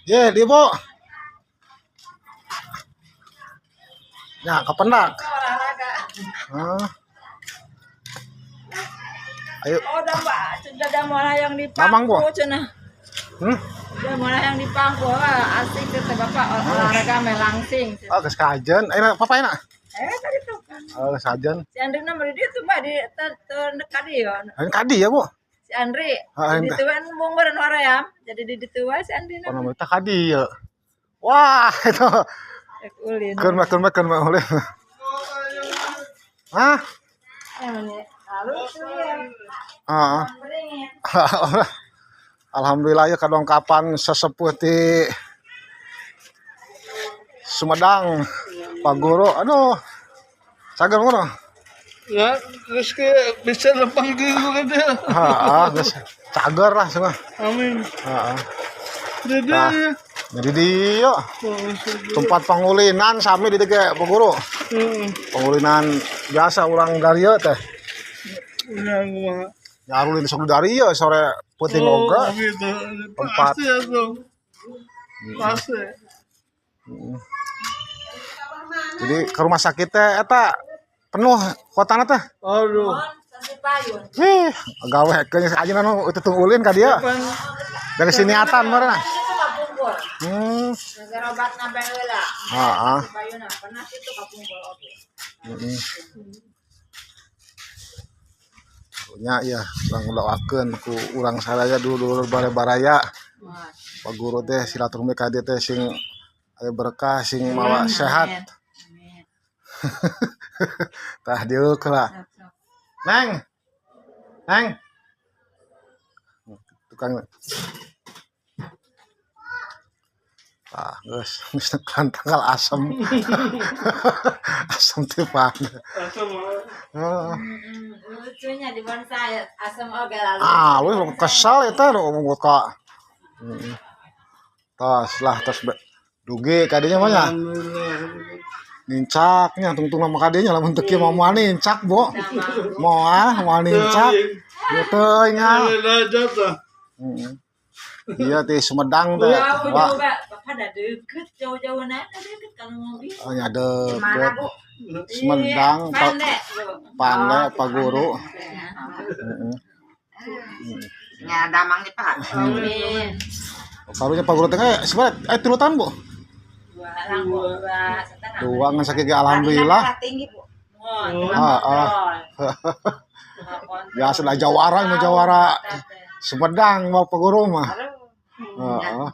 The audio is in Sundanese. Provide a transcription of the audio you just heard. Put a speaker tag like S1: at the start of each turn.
S1: Ye, di Bu. Ya, kapendak.
S2: Olahraga.
S1: Hah. Ayo.
S2: Oh, udah Mbak, sudah ada mulai yang di
S1: Mamang, Bu?
S2: pangku cenah.
S1: Hmm?
S2: Udah mulai yang di pangku, wah, asik tuh teh Bapak olahraga melangsing.
S1: Oh, geus kajen. Ayo, papa enak.
S2: Eh, tadi tuh kan.
S1: Oh, geus kajen.
S2: Si Andri nomor di itu Mbak di dekat dia.
S1: Ayo kadi ya, Bu.
S2: Si Andri
S1: Ah,
S2: di
S1: ente.
S2: tuan bung beren hoream. Jadi di ditu wae si Andri
S1: Oh,
S2: nama.
S1: nama teh kadi ya. Wah, itu.
S2: Rek ulin.
S1: Keun mah, keun mah, keun mah ulin. Hah?
S2: Eh, mana? Halus tuh ya.
S1: Ah.
S2: Beringin.
S1: Alhamdulillah ya kadongkapan sesepuh di Sumedang Pak Guru. Aduh. Cager Guru.
S3: Ya, terus ke bisa lempang gitu kan dia.
S1: Heeh, geus cager lah semua.
S3: Amin.
S1: Heeh.
S3: Jadi,
S1: Nah. Jadi dia
S3: oh,
S1: tempat pangulinan sami di teh Pak Guru. Pangulinan biasa urang dari ieu teh.
S3: Udah gua.
S1: Nyarulin sok dari ieu sore peuting
S3: Oh,
S1: oge.
S3: gitu.
S1: Tempat.
S3: Pasti ya tuh. Pasti.
S1: Jadi ke rumah sakit teh eta penuh kotana teh.
S3: Aduh.
S2: Sasi payun.
S1: Ih, gawe keun aja anu itu ulin ka dia.
S3: Pan
S1: Dari siniatan meureun.
S2: Itu kapungkur. Negara obat nabe heula.
S1: Heeh.
S2: Payuna pernah itu kapungkur oge.
S1: Heeh. Nya ya, urang doakeun ku urang sadaya dulur-dulur bare-baraya.
S2: Wah.
S1: Pak Guru teh silaturahmi ka dieu teh sing aya berkah, sing mawa sehat.
S2: Amin.
S1: Tah dieu lah.
S2: Sok, sok.
S1: Neng. Neng. Tukang. Ah, geus geus nekan tanggal asem. Asem teh pan.
S3: asam.
S1: Heeh.
S2: Lucunya di bonsai asam oge lalu.
S1: Ah, lu kesal eta nu ka. Heeh. Tos lah tos dugi kadinya mah nya.
S3: Alhamdulillah.
S1: Nincaknya tungtung mah kadinya lamun teu kieu mah moal nincak, Bu. Moal, moal nincak. Ieu teuing ah.
S3: Alhamdulillah jatuh.
S1: Heeh. Iya di Sumedang teh.
S2: Jauh
S1: Wah,
S2: jauh Pak. Bapak ada deket jauh-jauh nah, ada deket kalau mobil.
S1: oh, nya deket.
S2: Bu?
S1: Sumedang,
S2: Iya,
S1: Pak
S2: Pande. Bu.
S1: Pande, Pak Guru.
S2: Ya.
S1: Heeh.
S4: Ya, damang nih Pak.
S2: Amin.
S1: Karunya Pak Guru teh sebenarnya 3 tahun, Bu.
S2: Dua lang, Bu. 2,5.
S1: Dua ngan sakit ge alhamdulillah.
S4: Darah tinggi, Bu.
S2: Mohon,
S1: Ah, ah. Biasa lah jawara mah jawara Sumedang mau Pak Guru mah.
S4: Halo.
S1: Heeh.